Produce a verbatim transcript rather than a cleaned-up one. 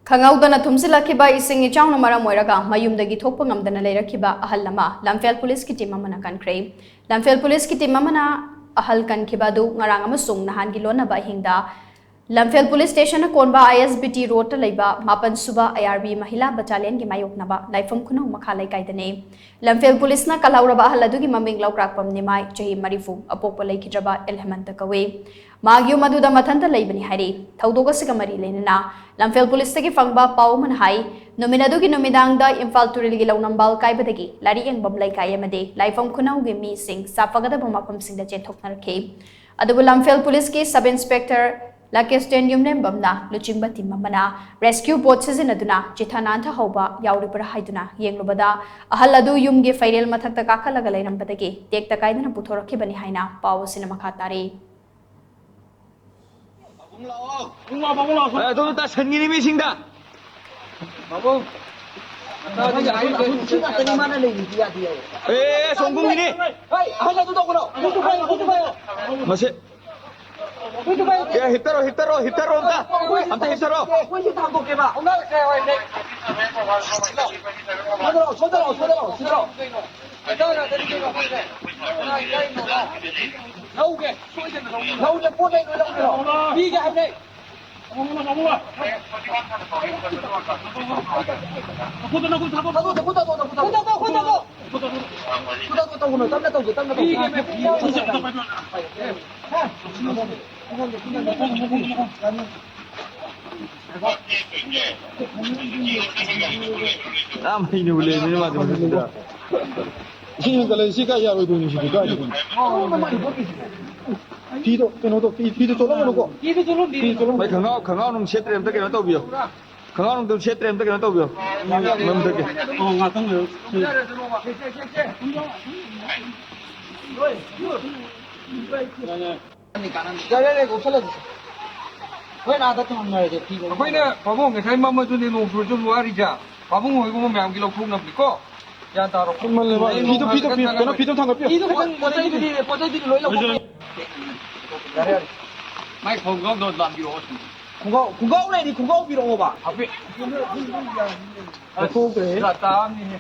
ꯈꯪꯍꯧꯗꯅ ꯊꯨꯝꯖꯤꯜꯂꯛꯈꯤꯕ ꯏꯁꯤꯡ ꯏꯆꯥꯎꯅ ꯃꯔꯝ ꯑꯣꯏꯔꯒ ꯃꯌꯨꯝꯗꯒꯤ ꯊꯣꯛꯄ ꯉꯝꯗꯅ ꯂꯩꯔꯛꯈꯤꯕ ꯑꯍꯜ ꯑꯃ ꯂꯝꯐꯦꯜ ꯄꯨꯂꯤꯁꯀꯤ ꯇꯤꯝ ꯑꯃꯅ ꯀꯟꯈ꯭ꯔꯦ꯫ ꯂꯝꯐꯦꯜ ꯄꯨꯂꯤꯁꯀꯤ ꯇꯤꯝ ꯑꯃꯅ ꯑꯍꯜ ꯀꯟꯈꯤꯕ ꯑꯗꯨ ꯉꯔꯥꯡ ꯑꯃꯁꯨꯡ ꯅꯍꯥꯟꯒꯤ ꯂꯣꯟꯅꯕ ꯑꯍꯤꯡꯗ ꯂꯝꯐꯦꯜ ꯄꯨꯂꯤꯁ ꯁ꯭ꯇꯦꯁꯟꯅ ꯀꯣꯟꯕ ꯑꯥꯏ ꯑꯦꯁ ꯕꯤ ꯇꯤ ꯔꯣꯗꯇ ꯂꯩꯕ ꯃꯥꯄꯟ ꯁꯨꯕ ꯑꯥꯏ ꯑꯥꯔ ꯕꯤ ꯃꯍꯤꯂꯥ ꯕꯇꯥꯂꯤꯌꯟꯒꯤ ꯃꯥꯌꯣꯛꯅꯕ ꯂꯥꯏꯐꯝ ꯈꯨꯅꯧ ꯃꯈꯥ ꯂꯩꯀꯥꯏꯗꯅꯤ꯫ ꯂꯝꯐꯦꯜ ꯄꯨꯂꯤꯁꯅ ꯀꯜꯍꯧꯔꯕ ꯑꯍꯜ ꯑꯗꯨꯒꯤ ꯃꯃꯤꯡ ꯂꯧꯀ꯭ꯔꯥꯛꯄꯝ ꯅꯤꯃꯥꯏ, ꯆꯍꯤ ꯃꯔꯤꯐꯨ, ꯑꯄꯣꯛꯄ ꯂꯩꯈꯤꯗ꯭ꯔꯕ ꯑꯦꯜ ꯍꯦꯃꯟꯇ ꯀꯧꯏ꯫ ꯃꯥꯒꯤ ꯌꯨꯝ ꯑꯗꯨꯗ ꯃꯊꯟꯇ ꯂꯩꯕꯅꯤ ꯍꯥꯏꯔꯤ꯫ ꯊꯧꯗꯣꯛ ꯑꯁꯤꯒ ꯃꯔꯤ ꯂꯩꯅꯅ ꯂꯝꯐꯦꯜ ꯄꯨꯂꯤꯁꯇꯒꯤ ꯐꯪꯕ ꯄꯥꯎ ꯑꯃꯅ ꯍꯥꯏ, ꯅꯨꯃꯤꯠ ꯑꯗꯨꯒꯤ ꯅꯨꯃꯤꯗꯥꯡꯗ ꯏꯝꯐꯥꯜ ꯇꯨꯔꯦꯜꯒꯤ ꯂꯧꯅꯝꯕꯥꯜ ꯀꯥꯏꯕꯗꯒꯤ ꯂꯥꯏꯔꯤꯛ ꯌꯦꯡꯐꯝ ꯂꯩꯀꯥꯏ ꯑꯃꯗꯤ ꯂꯥꯏꯐꯝ ꯈꯨꯅꯧꯒꯤ ꯃꯤꯁꯤꯡ ꯁꯥꯐꯒꯗꯕ ꯃꯐꯝꯁꯤꯡꯗ ꯆꯦꯟꯊꯣꯛꯅꯔꯛꯈꯤ꯫ ꯑꯗꯨꯕꯨ ꯂꯝꯐꯦꯜ ꯄꯨꯂꯤꯁꯀꯤ ꯁꯕ ꯏꯟꯁꯄꯦꯛꯇꯔ ꯂꯀꯦꯁꯇꯦꯟ ꯌꯨꯝꯂꯦꯝꯕꯝꯅ ꯂꯨꯆꯤꯡꯕ ꯇꯤꯝ ꯑꯃꯅ ꯔꯦꯁꯀ꯭ꯌꯨ ꯕꯣꯠ ꯁꯤꯖꯤꯟꯅꯗꯨꯅ ꯆꯤꯊ ꯅꯥꯟꯊꯍꯧꯕ ꯌꯥꯎꯔꯤꯕ꯭ꯔꯥ ꯍꯥꯏꯗꯨꯅ ꯌꯦꯡꯂꯨꯕꯗ, ꯑꯍꯜ ꯑꯗꯨ ꯌꯨꯝꯒꯤ ꯐꯩꯔꯦꯜ ꯃꯊꯛꯇ ꯀꯥꯈꯠꯂꯒ ꯂꯩꯔꯝꯕꯗꯒꯤ ꯇꯦꯛꯇ ꯀꯥꯏꯗꯅ ꯄꯨꯊꯣꯔꯛꯈꯤꯕꯅꯤ ꯍꯥꯏꯅ ꯄꯥꯎ ꯑꯁꯤꯅ ꯃꯈꯥ ꯇꯥꯔꯤ꯫ ꯑꯦ, ꯑꯗꯣꯝꯗ ꯇꯥꯁꯟꯈꯤꯅꯤ ꯃꯤꯁꯤꯡꯗ꯫ ꯄꯥꯕꯨꯡ꯫ ꯑꯩꯈꯣꯏ ꯉꯥꯛꯇꯅꯤ ꯃꯥꯅ ꯂꯩꯔꯤꯁꯤ, ꯌꯥꯗꯦ ꯍꯥꯏꯌꯦ꯫ ꯑꯦ, ꯁꯣꯝ ꯀꯨꯝꯈꯤꯅꯤ꯫ ꯍꯣꯏ, ꯑꯍꯟ ꯑꯗꯨ ꯇꯧꯒꯅꯣ꯫ ꯑꯗꯨꯁꯨ ꯐꯩ, ꯑꯗꯨꯁꯨ ꯐꯩ꯫ ꯃꯁꯤ꯫ ꯑꯗꯨꯁꯨ ꯐꯩ꯫ ꯑꯦ, ꯍꯤꯞꯇꯔꯣ, ꯍꯤꯞꯇꯔꯣ, ꯍꯤꯞꯇꯔꯣ ꯑꯝꯇ꯫ ꯑꯩꯈꯣꯏ ꯑꯝꯇ ꯍꯤꯞꯇꯔꯣ꯫ ꯑꯩꯈꯣꯏ ꯁꯤ ꯊꯥꯡꯗꯣꯛꯀꯦꯕ꯫ ꯁꯣꯝꯗ ꯂꯥꯛꯑꯣ, ꯁꯣꯝꯗ ꯂꯥꯛꯑꯣ, ꯁꯣꯝꯗ ꯂꯥꯛꯑꯣ, ꯁꯤꯗ ꯂꯥꯛꯑꯣ꯫ ꯂꯧꯒꯦ꯫ ꯂꯧꯒꯦ, ꯄꯣꯠ ꯂꯩ ꯂꯣꯏ ꯂꯧꯒꯦꯔꯣ? ꯄꯤꯒꯦ ꯍꯥꯏꯕꯅꯦ꯫ ꯈꯨꯠꯇ ꯇꯧꯒꯅꯨ, ꯇꯞꯅ ꯇꯧꯁꯦ, ꯇꯞꯅ ꯇꯧꯁꯦ꯫ ꯌꯥꯝ ꯍꯩꯅꯕꯨ ꯂꯩꯔꯝꯃꯤꯅꯦ ꯃꯥꯗꯤ ꯃꯁꯤꯗ꯫ ꯏꯁꯤꯡ ꯍꯦꯟꯒꯠꯂꯛꯏ, ꯁꯤ ꯀꯥꯏ ꯌꯥꯔꯣꯏꯗꯣꯏꯅꯣ ꯁꯤꯗꯤ, ꯀꯥꯏꯗꯅꯣ? ꯐꯤꯗꯣ, ꯀꯩꯅꯣꯗꯣ, ꯐꯤ, ꯐꯤꯗꯣ ꯆꯣꯠꯂꯝꯒꯅꯨꯀꯣ꯫ ꯐꯤꯗꯣ ꯆꯣꯠꯂꯝ-, ꯃꯥꯏ ꯈꯪꯒꯥꯎ, ꯈꯪꯒꯥꯎ ꯅꯨꯡ ꯁꯦꯠꯇ꯭ꯔꯦ, ꯑꯝꯇ ꯀꯩꯅꯣ ꯇꯧꯕꯤꯌꯣ꯫ ꯈꯪꯒꯥꯎ ꯅꯨꯡ ꯁꯦꯠꯇ꯭ꯔꯦ, ꯑꯝꯇ ꯀꯩꯅꯣ ꯇꯧꯕꯤꯌꯣ꯫ ꯃꯝꯗꯒꯤ꯫ ꯑꯣ, ꯉꯥꯛꯇꯪ ꯂꯩꯌꯨ꯫ ꯌꯥꯔꯦ, ꯌꯥꯔꯦ, ꯀꯣꯛꯁꯜꯂꯁꯤ꯫ ꯍꯣꯏ, ꯑꯥꯗ ꯊꯝꯃꯝꯃꯔꯒꯦ, ꯐꯤꯗꯣ꯫ ꯑꯩꯈꯣꯏꯅ ꯄꯥꯕꯨꯡ ꯉꯁꯥꯏ ꯃꯝꯃꯁꯨꯅꯦ ꯅꯣꯡ ꯆꯨꯔꯁꯨ ꯋꯥꯔꯤꯁꯦ꯫ ꯄꯥꯕꯨꯡ ꯍꯣꯏꯒꯨꯝꯕ ꯃꯌꯥꯝꯒꯤ ꯂꯧꯊꯣꯛꯅꯕꯅꯤꯀꯣ꯫ ꯒ꯭ꯌꯥꯟ ꯇꯥꯔꯣ꯫ ꯍꯦꯟꯃꯜꯂꯦꯕ꯫ ꯐꯤꯗꯣ, ꯐꯤꯗꯣ, ꯐꯤ-, ꯀꯩꯅꯣ, ꯐꯤꯗꯣ ꯊꯥꯡꯒꯠꯄꯤꯌꯣ꯫ ꯐꯤꯗꯣ ꯈꯛꯇꯪ, ꯄꯣꯠ ꯆꯩꯗꯨꯗꯤ, ꯄꯣꯠ ꯆꯩꯗꯨꯗꯤ ꯂꯣꯏ ꯂꯧꯊꯣꯛꯄ꯫ ꯌꯥꯔꯦ, ꯌꯥꯔꯦ꯫ ꯃꯥꯏ ꯈꯣꯡꯒ꯭ꯔꯥꯎꯗꯣ ꯂꯥꯝꯕꯤꯔꯛꯑꯣ꯫ ꯈꯣꯡꯒ꯭ꯔꯥꯎ, ꯈꯣꯡꯒ꯭ꯔꯥꯎ ꯂꯩꯔꯗꯤ ꯈꯣꯡꯒ꯭ꯔꯥꯎ ꯄꯤꯔꯛꯑꯣꯕ꯫ ꯍꯥꯄꯤ꯫ ꯂꯧꯊꯣꯛꯈ꯭ꯔꯦ꯫ ꯖꯥꯠ ꯇꯥꯕꯅꯤꯍꯦ꯫